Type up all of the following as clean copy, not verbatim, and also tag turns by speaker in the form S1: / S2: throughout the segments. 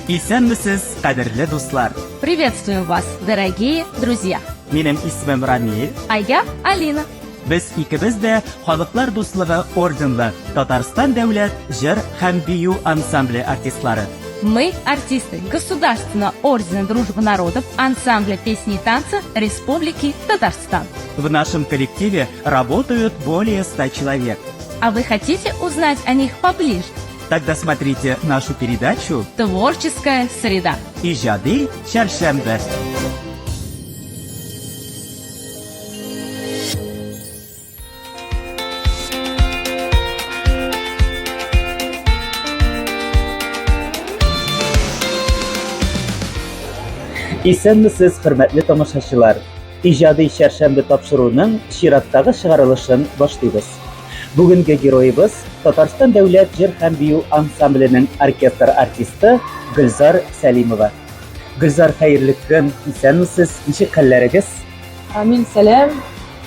S1: Исәнмесез, кадерле дуслар!
S2: Приветствуем вас, дорогие друзья!
S1: Минем исемем Рамиль.
S2: А я Алина.
S1: Без икебез дә Халыклар дуслыгы орденлы Татарстан дәүләт җыр һәм бию ансамбле артистлары.
S2: Мы артисты Государственного ордена Дружбы народов ансамбля песни и танца Республики Татарстан.
S1: В нашем коллективе работают более 100 человек.
S2: А вы хотите узнать о них поближе?
S1: Тогда смотрите нашу передачу
S2: «Творческая среда».
S1: Иҗади чәршәмбе. Исәнмесез, хөрмәтле тамашачылар! Иҗади чәршәмбе тапшыруының чираттагы чыгарылышын башлыйбыз. Бүгенге героебыз Татарстан дәүләт җыр һәм бию ансамбленең оркестр артисты Гөлзар Сәлимова. Гөлзар, хәерле көн, исәнмесез, ничек хәлләрегез?
S3: Рамил, сәлам.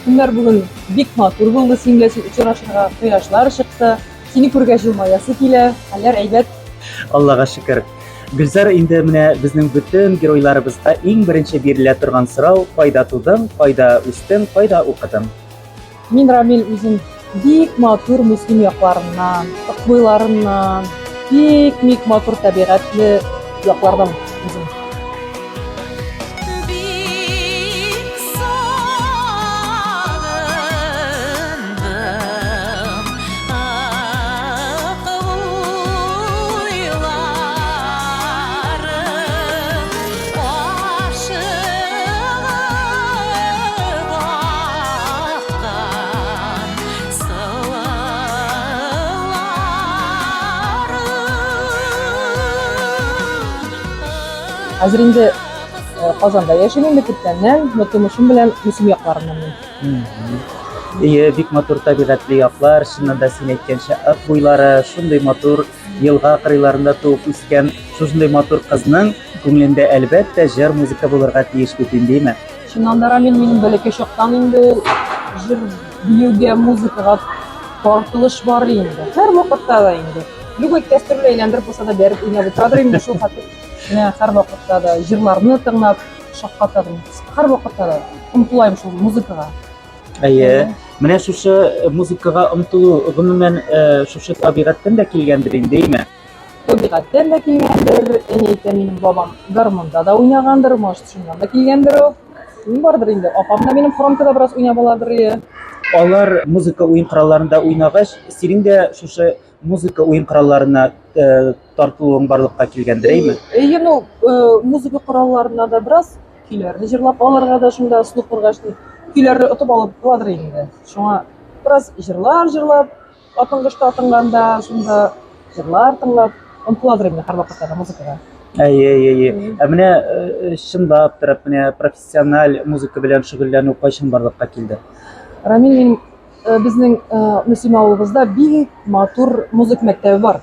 S3: Көннәр бүген бик матур булды, синең белән очрашырга кояшлар чыкты. Сине күргәч елмаясы килә, хәлләр әйбәт.
S1: Аллага шөкер. Гөлзар, инде менә безнең бөтен геройларыбызга иң беренче бирелә торган сорау, кайда тудың, кайда үстең, кайда укыдың?
S3: Мин, Рамил, үзем бик матур Мөслим якларыннан, Акбуйларыннан, бик-бик матур табигатьле яклардан үзем.
S4: Бик сагындым ак уйларын, Ашыгып аккан сыларың.
S3: Хәзер инде Казанда яшим инде күптәннән, но тумышым белән Мөслим якларыннан мин.
S1: Ие, бик матур табигатьле яклар, чыннан да син әйткәнчә, Ык буйлары, шундый матур елга кырыйларында туып үскән шушындый матур кызның күңелендә әлбәттә җыр музыка булырга тиеш бит инде, әйме?
S3: Чыннан да, Рамил, минем бәләкәй чактан инде җыр биюгә, музыкага тартылыш бар инде. Һәр вакытта да инде. Любой кәстрүл әйләндереп булса да бәреп уйнап утырадыр инде шул хәтле. Менә һәр вакытта да җырларны тыңлап шаккатадым. Һәр вакытта да омтылайм шул музыкага.
S1: Әйе. Менә шушы э, музыкага омтылу гомумән э, шушы табигатьтән дә килгәндер инде, әйме?
S3: Табигатьтән дә килгәндер. Әни әйтә, минем бабам гармунда да уйнагандыр, может, шуннан да килгәндер ул. Бардыр инде. Апам да минем хромкада бераз уйнап аладыр. Ие.
S1: Алар музыка уен коралларында уйнагач, синең дә шушы музыка уен коралларына э, тартылуың барлыкка килгәндер, әйме?
S3: Әйе, ну, музыка коралларына да бераз көйләрне җырлап алырга да шунда слух булгач, көйләрне отып алып буладыр инде. Шуңа бераз җырлар җырлап, атынгычта атынганда шунда җырлар тыңлап омтыладыр инде һәрвакытта да музыкага.
S1: Әйе, әйе, әйе. Ә менә э, чынлап торып, менә профессиональ музыка белән шөгыльләнү кайчан барлыкка килде?
S3: Рамил, минем э, безнең э, Мөслим авылыбызда бик матур музыка мәктәбе бар.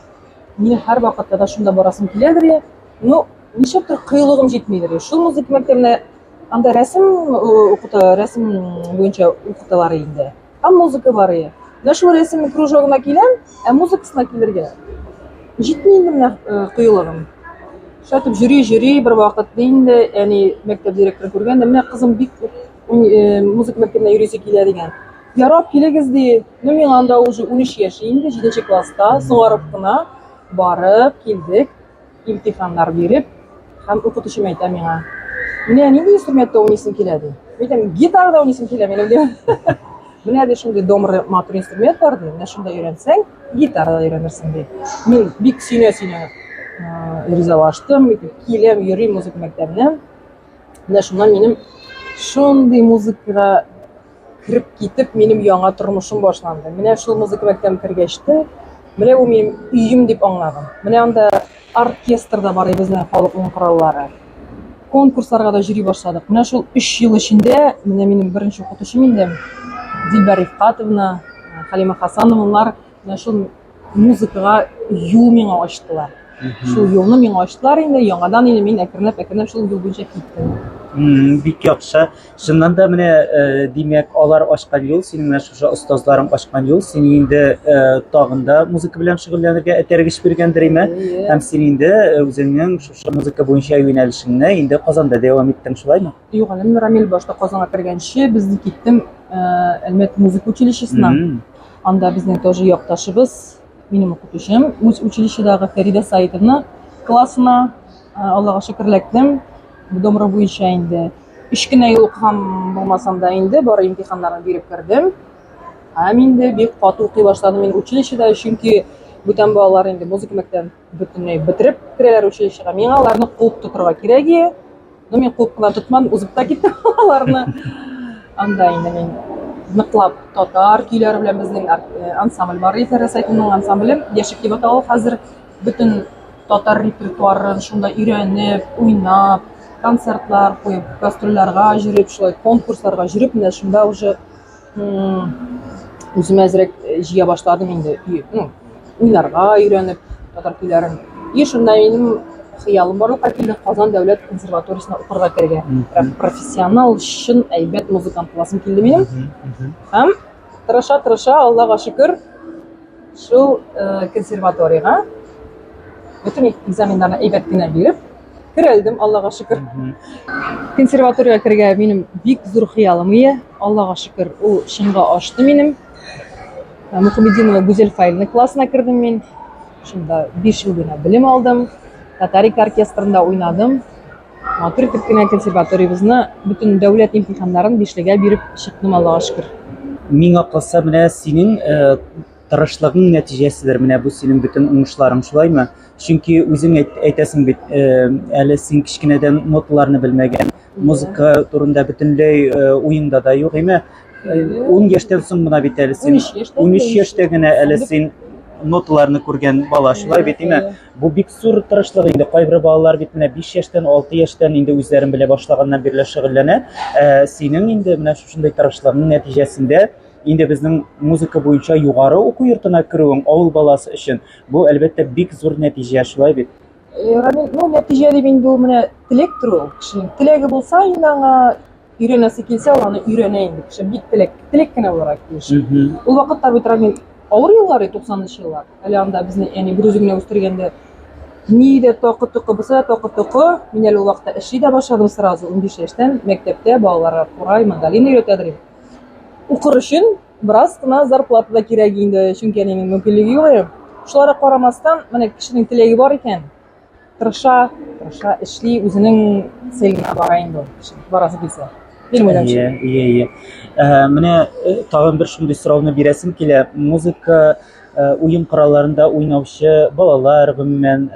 S3: Минем һәрвакытта да шунда барасым киләдер я. Ну, нишләптер кыюлыгым җитмидер. Шул музыка мәктәбенә анда рәсем э, укыта, рәсем буенча укыталар инде. Һәм музыка бар иде. Менә шул рәсем кружогына киләм, ә музыкасына килергә җитми инде менә э, кыюлыгым. Шулай итеп йөри-йөри бер вакыт инде әни мәктәп директорын күргән дә, менә кызым бик э, музыка мәктәбенә йөрисе килә дигән. Ярап килегез ди. Ну, миңа анда уже 13 яшь инде, 7 класста, соңарып кына барып килдек. Имтиханнар биреп, һәм укытучым әйтә миңа, менә нинди инструментта уйныйсың килә ди. Мин әйтәм, гитарада уйныйсым килә минем ди. Менә ди шундый домр матур инструмент бар ди, менә шунда өйрәнсәң, гитарада өйрәнерсең ди. Мин бик сөенә-сөенә ризалаштым, киләм, йөрим музыка мәктәбенә. Менә шуннан минем шундый музыкага кереп китеп, минем яңа тормышым башланды. Менә шул музыка мәктәбенә кергәч тә, менә бу минем өем дип аңладым. Менә анда оркестр да бар безнең халык уен кораллары. Конкурсларга да йөри башладык. Менә шул 3 ел эчендә менә минем беренче укытучым инде Дилбәр Рифкатовна, Халима Хасановналар менә шул музыкага юл миңа ачтылар. Шул юлны миңа ачтылар инде, яңадан инде мин әкренләп-әкренләп шул юл буенча киттем.
S1: Бик яхшы. Чыннан да менә, э, димәк, алар ачкан юл, синең менә шушы остазларың ачкан юл, сине инде э, тагын да музыка белән шөгыльләнергә этәргеч биргәндер, име? Һәм син инде э, үзеңнең шушы музыка буенча юнәлешеңне инде Казанда дәвам иттең, шулаймы?
S3: Юк, әле мин Рамил башта Казанга кергәнче без киттем Әлмәт музыка училищесына. Анда безнең тоже якташыбыз, минем укытучым, үз училищедагы Фәридә Саитовна классына Аллага шөкер эләктем. Домра буенча инде өч кенә ел укыган булмасам да инде бары имтиханнарны биреп кердем. Һәм инде бик каты укый башладым мин училищеда, чөнки бүтән балалар инде музыка мәктәбен бөтенләй бетереп керәләр училищега. Миңа аларны куып тотырга кирәк иде. Но мин куып кына тотмадым, узып та киттем аларны. Анда инде мин ныклап татар көйләре белән безнең э, ансамбль бар иде, Фәррәс Айтунның ансамбле. Яшек дип атала хәзер. Бөтен татар репертуарын шунда өйрәнеп, уйнап, концертлар куеп, гастрольләргә йөреп, шулай конкурсларга йөреп, менә шунда уже үземә әзрәк э, җыя башладым инде. Ну, уйнарга өйрәнеп татар көйләрен. И шунда минем хыялым барлыкка килде Казан дәүләт консерваториясенә укырга керергә. Профессионал, чын әйбәт музыкант буласым килде минем. Һәм тырыша-тырыша, Аллага шөкер, шул э, консерваториягә бөтен экзаменнарны әйбәт кенә биреп керәлдем, Аллага шөкер. Консерваториягә керергә минем бик зур хыялым ие. Аллага шөкер, ул чынга ашты минем. Э, Мухамединова Гүзәл Фаилна классына кердем мин. Шунда 5 ел буена белем алдым. Татарика оркестрында уйнадым. Матур итеп кенә консерваториябезне бөтен дәүләт имтиханнарын бишлегә биреп чыктым, Аллага шөкер.
S1: Миңа калса, менә синең э, тырышлыгың нәтиҗәседер менә бу синең бөтен уңышларың, шулаймы? Чөнки үзең әйт, әйтәсең бит, э, әле син кечкенәдән ноталарны белмәгән, музыка турында бөтенләй э, уеңда да юк, име? 10 яшьтән соң гына бит әле син 13 яшьтә генә әле син ноталарны күргән бала, шулай бит, име? Бу бик зур тырышлык инде. Кайбер балалар бит менә 5 яшьтән, 6 яшьтән инде үзләрен белә башлаганнан бирле шөгыльләнә. Ә, синең инде менә шушындый тырышлыгың нәтиҗәсендә инде безнең музыка буенча югары уку йортына керүең авыл баласы өчен бу әлбәттә бик зур нәтиҗә, шулай бит?
S3: Э, Рамил, ну нәтиҗә дип инде ул менә теләктер ул. Кешенең теләге булса инде аңа өйрәнәсе килсә, ул аны өйрәнә инде. Кеше бик теләк, теләк кенә булырга тиеш. Ул вакытта бит Рамил авыр еллар иде, 90 еллар. Әле анда безне әни бер үзе генә үстергәндә ни дә токы-токы булса да токы-токы. Мин әле ул вакытта эшли дә башладым сразу, 15 яшьтән мәктәптә балаларга курай, мандолина өйрәтәдер идем. Укыр өчен бераз гына зарплата да кирәк инде, чөнки әнинең мөмкинлеге юк иде. Шуларга карамастан, менә кешенең теләге бар икән, тырыша, тырыша, эшли, үзенең целенә бара инде ул кеше, барасы килсә. Минем уйлавымча.
S1: Ие, ие, ие. Э, менә э, тагын бер шундый сорауны бирәсем килә. Музыка э, уен коралларында уйнаучы балалар, гомумән,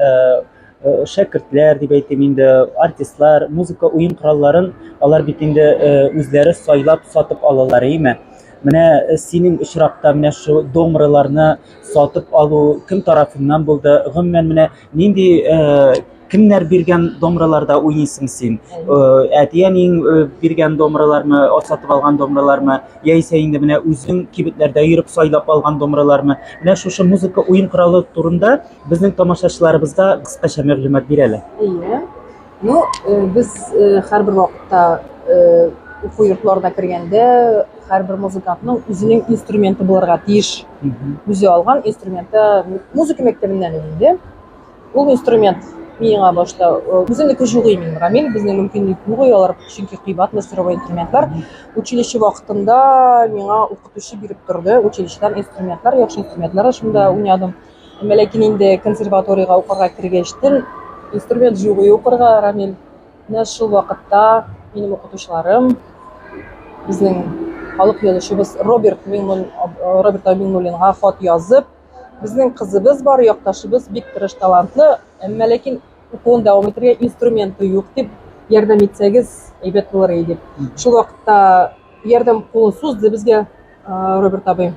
S1: шәкертләр дип әйтим инде, артистлар, музыка уен коралларын алар бит инде үзләре сайлап сатып алалар, име? Менә синең очракта менә шу домраларны сатып алу кем тарафыннан булды? Гомумән, менә нинди э, кемнәр биргән домраларда уйныйсың син? Э, әти-әниең э, биргән домралармы, сатып алган домралармы, яисә инде менә үзең кибетләрдә йөреп сайлап алган домралармы? Менә шушы музыка уен коралы турында безнең тамашачыларыбызга кыскача мәгълүмат бир әле.
S3: Әйе. Ну, э, без э, һәрбер вакытта э, уку йортларына кергәндә һәрбер музыкантның үзенең инструменты булырга тиеш. Үзе алган инструменты музыка мәктәбеннән инде. Ул инструмент миңа башта үземнеке юк иде минем, Рамил, безнең мөмкинлек юк иде алар, чөнки кыйбат мастеровой инструментлар. Училище вакытында миңа укытучы биреп торды, училищедан инструментлар, яхшы инструментлар шунда уйнадым. Әмма ләкин инде консерваториягә укырга кергәчтен инструмент юк иде укырга, Рамил. Менә шул вакытта минем укытучыларым, безнең халык язучыбыз Роберт Миңнул, Роберт Миңнуллинга хат язып, безнең кызыбыз бар, якташыбыз бик тырыш, талантлы, әмма ләкин укуын дәвам итәргә инструменты юк дип, ярдәм итсәгез, әйбәт булыр иде дип. Шул вакытта ярдәм кулын сузды безгә Роберт абый.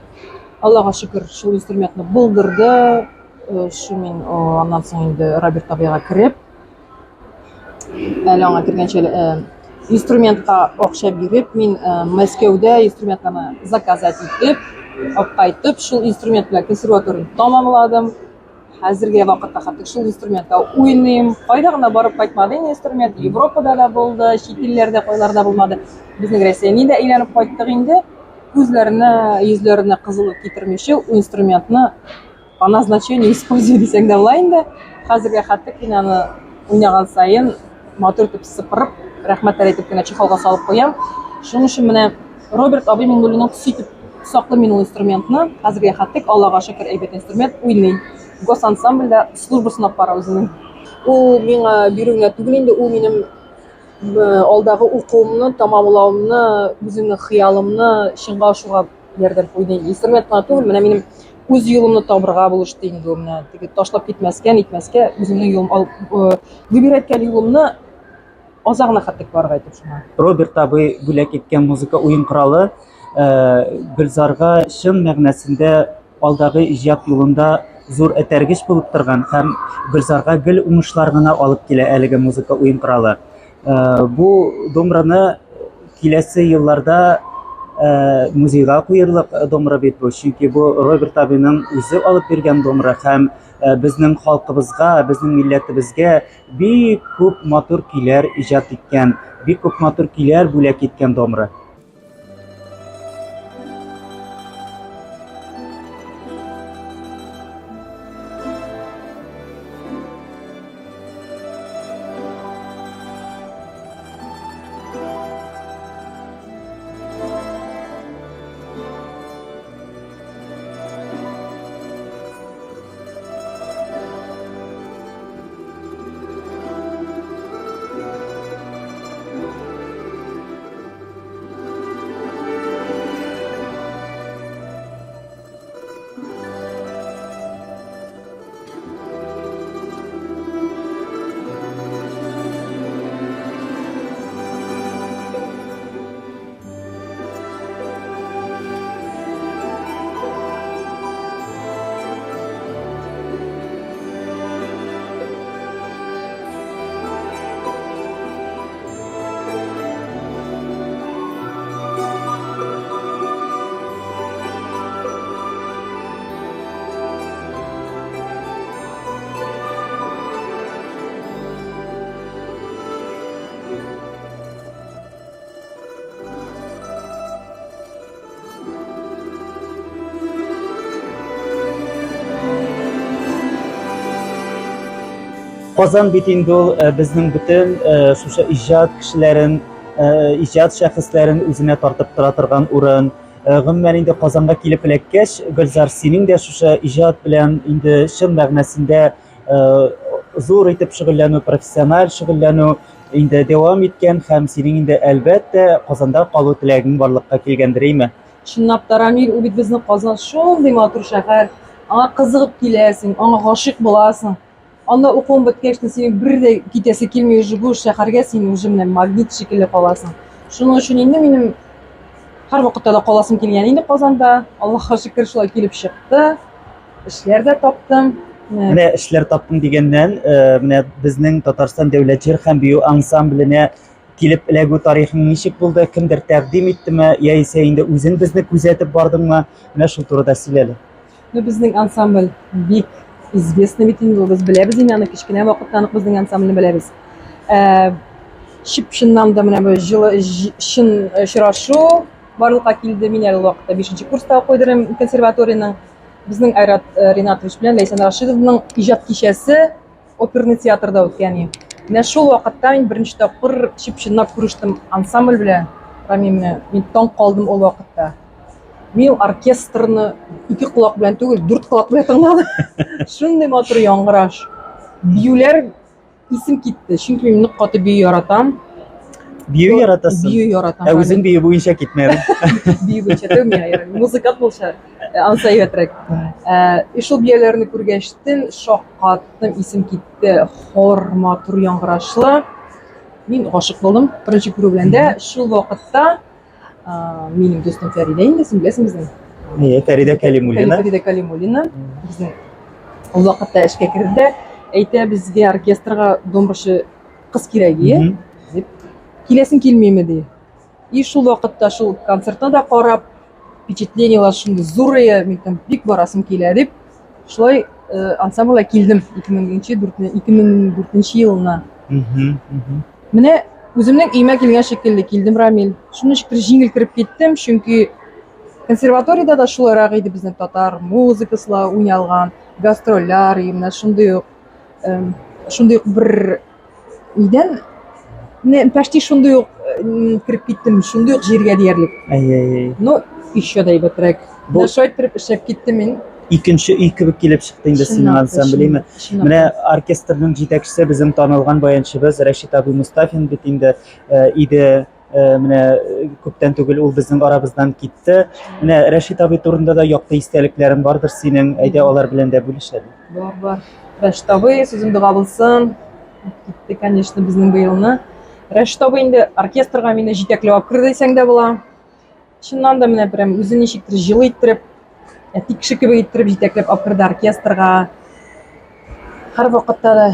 S3: Аллага шөкер, шул инструментны булдырды. Шул мин аннан соң инде Роберт абыйга кереп, әле аңа кергәнче әле инструментка акча биреп, мин Мәскәүдә инструментларны заказать итеп, алып кайтып, шул инструмент белән консерваторияне тәмамладым. Хәзерге вакытта хәтта шул инструментта уйныйм. Кайда гына барып кайтмады инде инструмент. Европада да булды, чит илләрдә кайларда булмады. Безнең Рәсәйне дә әйләнеп кайттык инде. Күзләренә, йөзләренә кызыллык китермичә, ул инструментны по назначению использую дисәң дә була инде. Хәзергә хәтта мин аны уйнаган саен матур итеп сыпырып, рәхмәтләр әйтеп кенә чехолга салып куям. Шуның өчен менә Роберт абый Миңнуллинның төсе итеп саклыйм мин ул инструментны. Хәзергә хәтта Аллага шөкер, әйбәт инструмент уйный. Госансамбльдә службасын алып бара үзенең. Ул миңа бирү генә түгел инде, ул минем алдагы укуымны тәмамлавымны, үземнең хыялымны чынга ашыруга ярдәм куйды инде. Инструмент кына түгел, менә минем үз юлымны табырга булышты инде ул менә. Теге ташлап китмәскә, нитмәскә, үземнең юлым алып, выбирать иткән юлымны азагына хәтлек барырга итеп шуңа.
S1: Роберт абый бүләк иткән музыка уен коралы Гөлзарга чын мәгънәсендә алдагы иҗат юлында зур этәргеч булып торган һәм Гөлзарга гел уңышлар гына алып килә әлеге музыка уен коралы. Бу домраны киләсе елларда музейга куерлык домра бит бу, чөнки бу Роберт абыйның үзе алып биргән домра һәм безнең халкыбызга, безнең милләтебезгә бик күп матур көйләр иҗат иткән, бик күп матур көйләр бүләк иткән домра. Казан бит инде ул э, безнең бөтен э, шушы иҗат кешеләрен, э, иҗат шәхесләрен үзенә тартып тора торган урын. Гомумән инде Казанга килеп эләккәч, Гөлзар, синең дә шушы иҗат белән инде чын мәгънәсендә зур итеп шөгыльләнү, профессиональ шөгыльләнү инде дәвам иткән һәм синең инде әлбәттә Казанда калу теләгең барлыкка килгәндер, әйме?
S3: Чынлап та, Рамил, ул бит безнең Казан шундый матур шәһәр. Аңа кызыгып киләсең, аңа гашыйк буласың. Анда укуың беткәч тә синең бер дә китәсе килми уже бу шәһәргә, син уже менә магнит шикелле каласың. Шуның өчен инде минем һәрвакытта да каласым килгән инде Казанда. Аллаһка шөкер, шулай килеп чыкты. Эшләр дә таптым.
S1: Менә эшләр таптың дигәннән, менә безнең Татарстан дәүләт җыр һәм бию ансамбленә килеп эләгү тарихың ничек булды? Кемдер тәкъдим иттеме, яисә инде үзең безне күзәтеп бардыңмы? Менә шул турыда сөйлә әле.
S3: Ну, безнең ансамбль бик известный бит инде, без беләбез инде аны кечкенә вакыттан ук безнең ансамбльне беләбез. Ә, чып-чыннан да менә бу җылы чын очрашу барлыкка килде. Мин әле ул вакытта 5 курста укыйдырым консерваториянең. Безнең Айрат Ринатович белән Ләйсән Рашидовның иҗат кичәсе оперный театрда үткән иде. Менә шул вакытта мин беренче тапкыр чып-чынлап күрештем ансамбль белән. Рамил менә мин таң калдым ул вакытта. Мин оркестрны ике колак белән түгел, дүрт колак белән тыңладым. Шундый матур яңгыраш. Биюләр исем китте. Чөнки мин нык каты бию яратам.
S1: Бию яратасың?
S3: Бию яратам.
S1: Ә үзең бию буенча китмәдең.
S3: Бию буенча түгел, мин музыкант булса, ансы әйбәтрәк. И шул бияләрне күргәчтен шаккаттым, исем китте. Хор матур яңгырашлы. Мин гашык булдым беренче күрү белән дә. Шул вакытта минем дустым Фәридә инде, син беләсең безнең.
S1: Әйе, Фәридә Кәлимуллина.
S3: Фәридә Кәлимуллина безнең ул вакытта эшкә керде дә, әйтә безгә оркестрга домбырчы кыз кирәк ие дип. Киләсең килмиме ди. И шул вакытта шул концертны да карап, впечатлениеләр шундый зур ие, мин там бик барасым килә дип, шулай ансамбльгә килдем 2004 елына. Менә үземнең өемә килгән шикелле килдем, Рамил. Шуны ничектер җиңел кереп киттем, чөнки консерваториядә дә шулайрак иде безнең татар музыкасы ла уйналган, гастрольләр, менә шундый ук шундый ук бер нидән менә почти шундый ук кереп киттем, шундый ук җиргә диярлек.
S1: Әйе, әйе.
S3: Ну, еще да әйбәтрәк.
S1: Бу
S3: Менә шулай иттереп эшләп киттем мин.
S1: Икенче өй кебек килеп чыкты инде синең ансамбль, Менә оркестрның җитәкчесе безнең танылган баянчыбыз Рәшит абый Мустафин бит инде э, иде. Э, менә э, күптән түгел ул безнең арабыздан китте. Менә Рәшит абый турында да якты истәлекләрең бардыр синең. Әйдә алар белән дә бүлеш әле.
S3: Бар, бар. Рәшит абый, сүзем дога булсын. Китте, конечно, безнең быелны. Рәшит абый инде оркестрга мине җитәкләп алып керде дисәң дә була. Чыннан да менә прям үзе ничектер җылы иттереп, әти кеше кебек иттереп җитәкләп алып керде оркестрга. Һәрвакытта да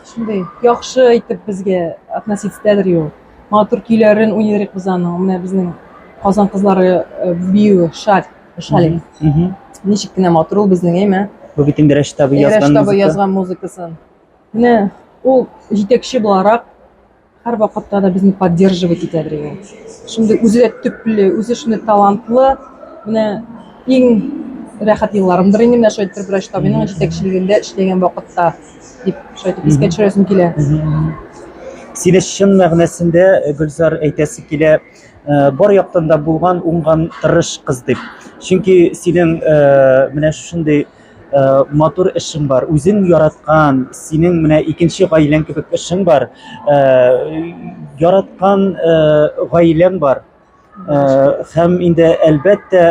S3: шундый яхшы итеп безгә относиться итәдер ул. Матур көйләрен уйныйк без аның. Менә безнең Казан кызлары э, биюе, шаль, шаль. Ничек кенә матур ул безнең, әйме?
S1: Бу бит инде Рәшит абый язган
S3: Рәшит абый язган музыкасын. Менә ул җитәкче буларак һәрвакытта да безне поддерживать итәдер иде. Шундый үзе дә төпле, үзе шундый талантлы. Менә иң рәхәт елларымдыр инде менә шулай иттереп Рәшит абыйның җитәкчелегендә эшләгән вакытта дип шулай итеп искә төшерәсем килә.
S1: Сине чын мәгънәсендә, э, Гөлзар, әйтәсе килә, э, бар яктан да булган, уңган, тырыш кыз дип. Чөнки синең э, менә шушындый Э, матур эшең бар, үзең яраткан, синең менә икенче гаиләң кебек эшең бар, э, яраткан э, гаиләң бар. Һәм инде әлбәттә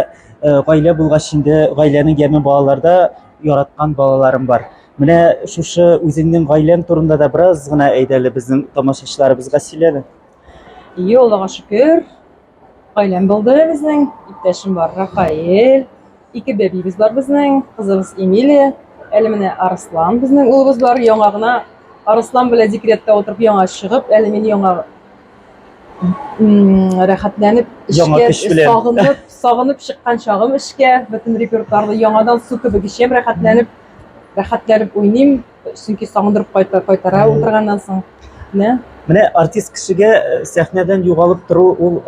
S1: гаилә булгач инде гаиләнең яме балаларда яраткан балаларым бар. Менә шушы үзеңнең гаиләң турында да бераз гына әйдә әле безнең тамашачыларыбызга сөйлә әле.
S3: Ие, Аллага шөкер, гаиләм булды безнең, иптәшем бар, Рафаэль. Ике бәбибез бар безнең, кызыбыз Эмилия, әле менә Арыслан безнең улыбыз бар. Яңа гына Арыслан белән декретта утырып яңа чыгып, әле мин яңа рәхәтләнеп
S1: эшкә
S3: сагынып, сагынып чыккан чагым эшкә, бөтен репертуарны яңадан су кебек эчәм, рәхәтләнеп, рәхәтләнеп уйныйм. Чөнки сагындырып кайта, кайтара утырганнан соң.
S1: Менә. Менә артист кешегә э, сәхнәдән югалып тору ул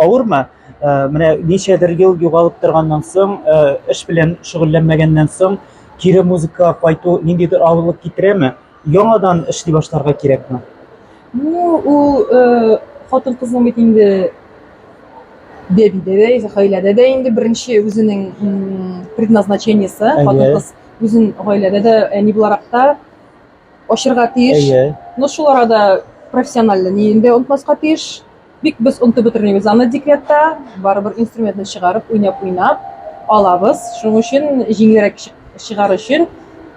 S1: авырмы? Э, менә ничәдер ел югалып торганнан соң, э, эш белән шөгыльләнмәгәннән соң, кире музыкага кайту ниндидер авырлык китерәме? Яңадан эшли башларга кирәкме?
S3: Ну, ул э, хатын-кызның бит инде бәбидә дә, гаиләдә дә инде беренче үзенең предназначениесе, хатын-кыз үзен гаиләдә дә әни буларак та ачырга тиеш.
S1: Әйе.
S3: Но шул арада профессиональный ниен дә онытмаска тиеш. Бик без онытып бетермибез аны декретта. Барыбер инструментны чыгарып, уйнап-уйнап алабыз. Шуның өчен җиңелрәк чыгар өчен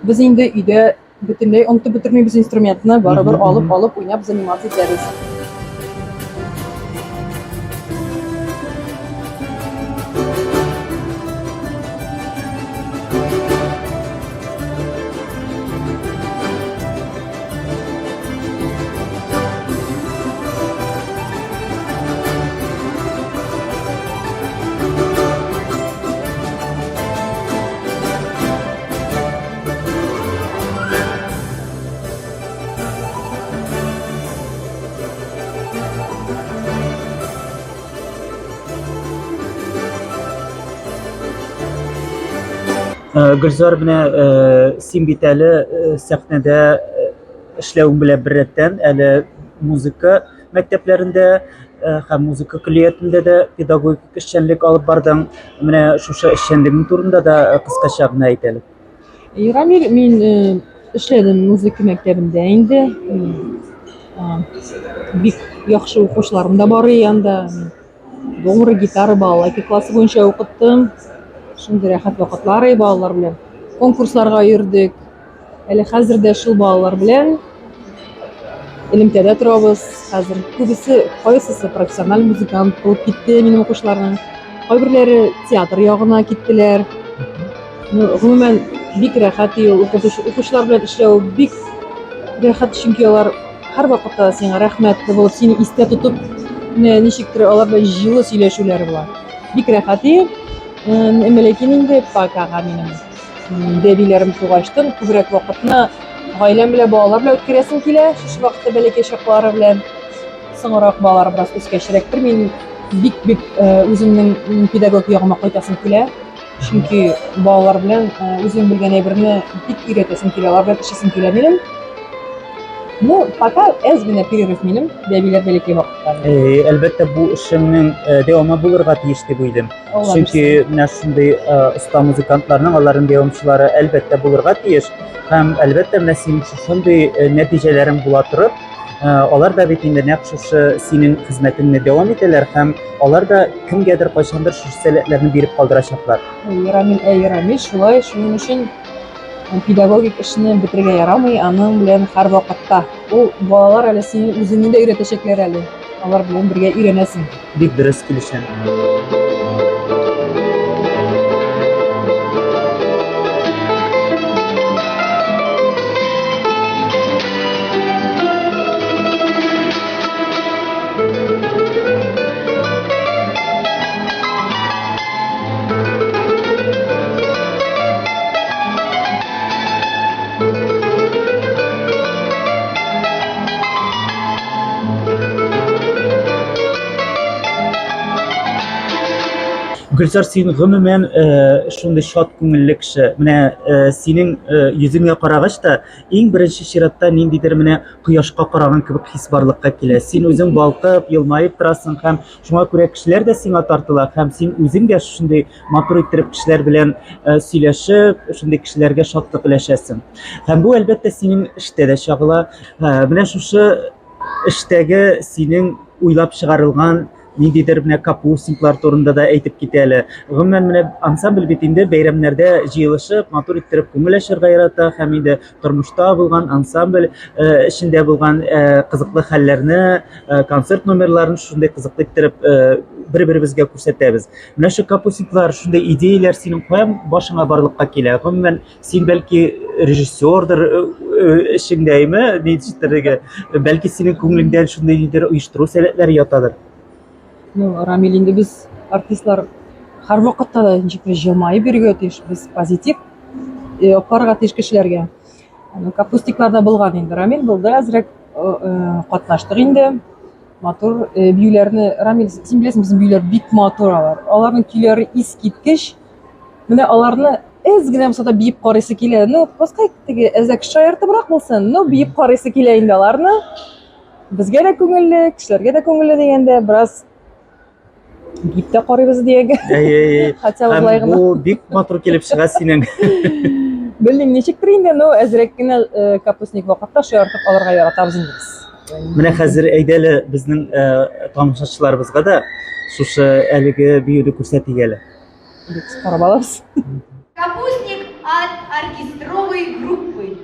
S3: без инде өйдә бөтенләй онытып бетермибез инструментны, барыбер алып-алып уйнап заниматься итәбез.
S1: Э, Гөлзар, менә э, син бит әле э, сәхнәдә эшләвең белән беррәттән әле музыка мәктәпләрендә һәм музыка көллиятендә дә педагогик эшчәнлек алып бардың. Менә шушы эшчәнлегең турында да кыскача гына әйт әле.
S3: Рамил, мин эшләдем музыка мәктәбендә инде. Бик яхшы укучыларым да бар анда. Домра, гитара, балалайка классы буенча укыттым. Шундый рәхәт вакытлар балалар белән. Конкурсларга йөрдек. Әле хәзер дә шул балалар белән элемтәдә торабыз. Хәзер күбесе, кайсысы профессиональ музыкант булып китте минем укучыларның. Кайберләре театр ягына киттеләр. Ну, гомумән, бик рәхәт ул укытучы, укучылар белән эшләү бик рәхәт, чөнки алар һәрвакытта сиңа рәхмәтле булып, сине истә тотып, менә ничектер алар белән җылы сөйләшүләре була. Бик рәхәт и. Әмма ләкин инде покага минем. Бәбиләрем тугачтын күбрәк вакытны гаиләм белән, балалар белән үткәрәсем килә. Шушы вакытта бәләкәй чаклары белән. Соңрак балалар бераз үскәчрәктер. Мин бик-бик үземнең педагог ягыма кайтасым килә. Чөнки балалар белән үзем белгән әйберне бик өйрәтәсем килә, алар белән эшлисем килә минем. Ну, пока әз генә перерыв минем, бәбиләр бәләкәй вакытта.
S1: Әлбәттә, бу эшеңнең дәвамы булырга тиеш дип уйлыйм. Чөнки менә шундый оста музыкантларның, аларның дәвамчылары әлбәттә булырга тиеш. Һәм әлбәттә, менә синең шушындый нәтиҗәләрең була торып, алар да бит инде нәкъ шушы синең хезмәтеңне дәвам итәләр һәм алар да кемгәдер кайчандыр шушы сәләтләрне биреп калдырачаклар.
S3: Рамил, әй, Рамил, шулай, шуның өчен педагогик эшне бетерергә ярамый, аның белән һәрвакытта. Ул балалар әле сине үзеңне дә өйрәтәчәкләр әле. Алар белән бергә өйрәнәсең.
S1: Бик дөрес килешәм. Гөлзар, син гомумән шундый шат күңелле кеше. Менә синең йөзеңә карагач та, иң беренче чиратта ниндидер менә кояшка караган кебек хис барлыкка килә. Син үзең балкып, елмаеп торасың һәм шуңа күрә кешеләр дә сиңа тартыла һәм син үзең дә шундый матур иттереп кешеләр белән сөйләшеп, шундый кешеләргә шатлык өләшәсең. Һәм бу, әлбәттә, синең эштә дә чагыла. Менә шушы эштәге синең уйлап чыгарылган ниндидер менә капустниклар турында да әйтеп китә әле. Гомумән, менә ансамбль бит инде бәйрәмнәрдә җыелышып, матур иттереп күңел ачарга ярата һәм инде тормышта булган ансамбль эчендә булган кызыклы хәлләрне, концерт номерларын шундый кызыклы иттереп бер-беребезгә күрсәтәбез. Менә шу капустниклар, шундый идеяләр синең каян башыңа барлыкка килә? Гомумән, син бәлки режиссердыр эшеңдәйме, ничектер, бәлки синең күңелеңдә шундый нидер оештыру сәләтләре ятадыр.
S3: Ну, Рамил, инде без артистлар һәрвакытта да ничектер җылмаеп йөрергә тиеш, без позитив апарга тиеш кешеләргә. Ну, капустниклар да булган инде. Рамил булды, әзрәк катнаштык инде. Матур биюләрне, Рамил, син беләсең, безнең биюләр бик матур алар. Аларның көйләре искиткеч. Менә аларны әз генә булса да биеп карыйсы килә. Ну, пускай теге әзрәк шаяртыбрак булсын, но биеп карыйсы килә инде аларны. Безгә дә күңелле, кешеләргә дә күңелле дигәндә, бераз биеп тә карыйбыз дигәнгә.
S1: Әй, әй, әй.
S3: Хотя бы
S1: Һәм
S3: болай гына.
S1: бу бик матур килеп чыга синең.
S3: Белмим, ничектер инде, но әзрәк кенә капустник вакытта шаяртып алырга яратабыз инде без.
S1: Менә хәзер әйдә әле безнең тамашачыларыбызга да шушы әлеге биюне күрсәтик әле.
S3: Без карап алабыз.
S5: Капустник от оркестровой группы.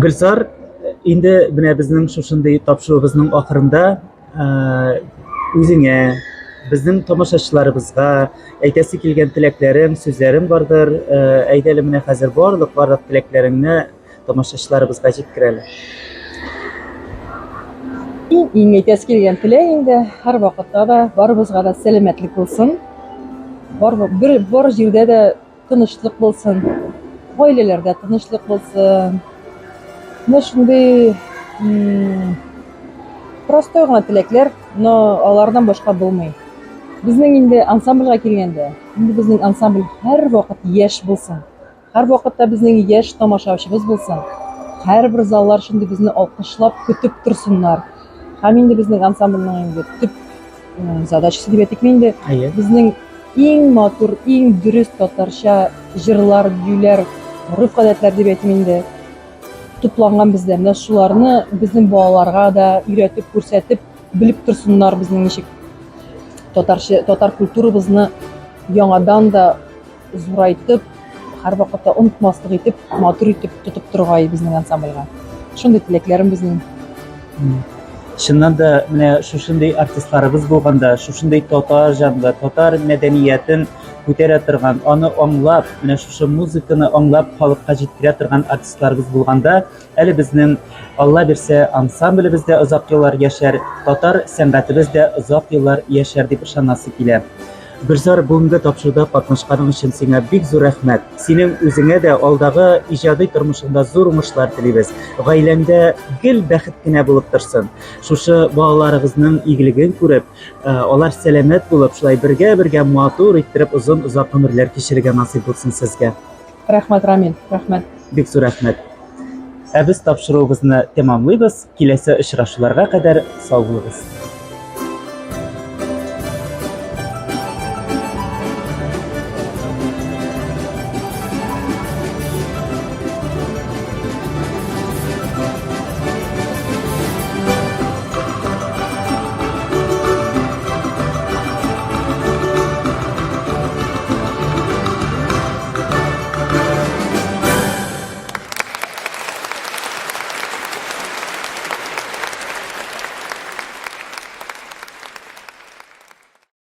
S1: Гөлзар, инде менә безнең шушындый тапшыруыбызның ахырында үзеңә, безнең тамашачыларыбызга әйтәсе килгән теләкләрең, сүзләрең бардыр. Әйдә әле менә хәзер барлык барлык теләкләреңне тамашачыларыбызга җиткер әле.
S3: Иң иң әйтәсе килгән теләк инде һәрвакытта да барыбызга да сәламәтлек булсын. Бар, бер, бар җирдә дә тынычлык булсын, гаиләләрдә тынычлык булсын. Менә шундый простой гына теләкләр, но алардан башка булмый. Безнең инде ансамбльгә килгәндә, инде безнең ансамбль һәрвакыт яшь булсын. Һәрвакытта безнең яшь тамашачыбыз булсын. Һәрбер заллар шундый безне алкышлап көтеп торсыннар. Һәм инде безнең ансамбльнең инде төп задачасы дип әйтикме инде,
S1: Әйе.
S3: безнең иң матур, иң дөрес татарча җырлар, биюләр, гореф-гадәтләр дип әйтим инде, тупланган бездә. Менә шуларны безнең балаларга да өйрәтеп, күрсәтеп, белеп торсыннар безнең ничек татарча, татар культурабызны яңадан да зурайтып, һәрвакытта онытмаслык итеп, матур итеп тотып торгай безнең ансамбльгә. Шундый теләкләрем безнең.
S1: Чыннан да менә шушындый артистларыбыз булганда, шушындый татар җанлы, татар мәдәниятен күтәрә торган, аны аңлап, менә шушы музыканы аңлап халыкка җиткерә торган артистларыбыз булганда, әле безнең Алла бирсә, ансамблебез дә озак еллар яшәр, татар сәнгатебез дә озак еллар яшәр дип ышанасы килә. Гөлзар, бүгенге тапшыруда катнашканың өчен сиңа бик зур рәхмәт. Синең үзеңә дә алдагы иҗади тормышыңда зур уңышлар телибез. Гаиләңдә гел бәхет кенә булып торсын. Шушы балаларыгызның игелеген күреп, э, алар сәламәт булып, шулай бергә-бергә матур иттереп озын-озак гомерләр кичерергә насыйп булсын сезгә.
S3: Рәхмәт, Рамил, рәхмәт.
S1: Бик зур рәхмәт. Ә без тапшыруыбызны тәмамлыйбыз. Киләсе очрашуларга кадәр сау булыгыз.